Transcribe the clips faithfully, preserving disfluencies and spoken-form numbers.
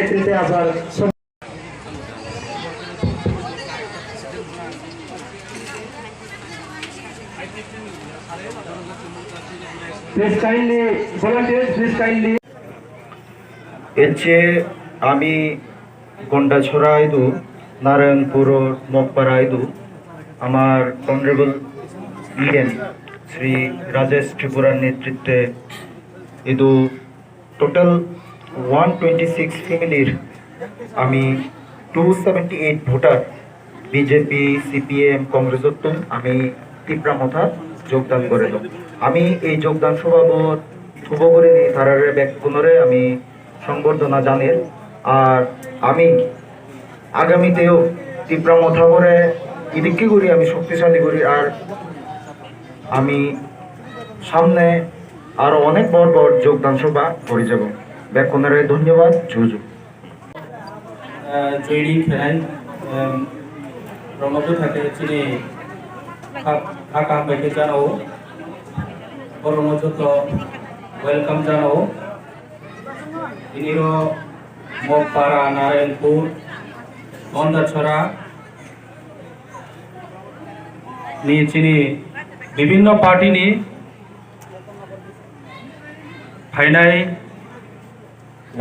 নেতৃত্বে আবার সম- Please kindly, volunteers, please kindly. এর চেয়ে আমি গন্ডাছড়া আইদু, নারায়ণপুর মগপাড়া আইদু, আমার অনারেবল ইএম শ্রী রাজেশ ত্রিপুরার নেতৃত্বে ইদু টোটাল ওয়ান টোয়েন্টি সিক্স ফ্যামিলির আমি two seventy eight voter BJP, CPM, কংগ্রেসত্তু আমি তিপ্রা মথা যোগদান করে দো। আমি এই যোগদান সভাবত শুভ করে দিই তারারে বেগুনরে আমি সংবর্ধনা জানের। আর আমি আগামীতেও তিপ্রা মথা করে ইদিকে করি আমি শক্তিশালী করি। আর আমি সামনে আরো অনেক বড় বড় যোগদান সভা করে যাব। বেগুনরে ধন্যবাদ। জুজু। Joining khenai, em, rokno bwthai khe chini kha, kha kaham bai khe janao, borokno joto welcome janao. Iniro Mokpara, Narayanpur, Gondachora ni chini bibhinno party ni phainai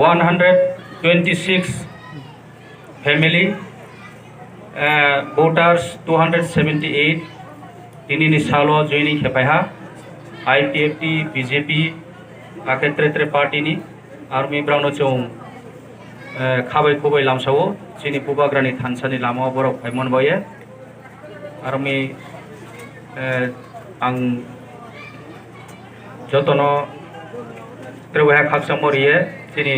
one hundred twenty six family, eh, voters two hundred seventy eight, tini ni salo joining khe paiha, I P F T, B J P, akhe tre tre party ni, army brao no chwng, eh, khabai khubai lamsao, chini bubagra ni thansa ni lama o borok phaimon baye. Armi, eh, ang jotono trewaha khakchangmo riye, chini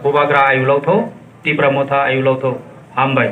bubagra ayulok tho, Tipra motha ayulok tho, hambai.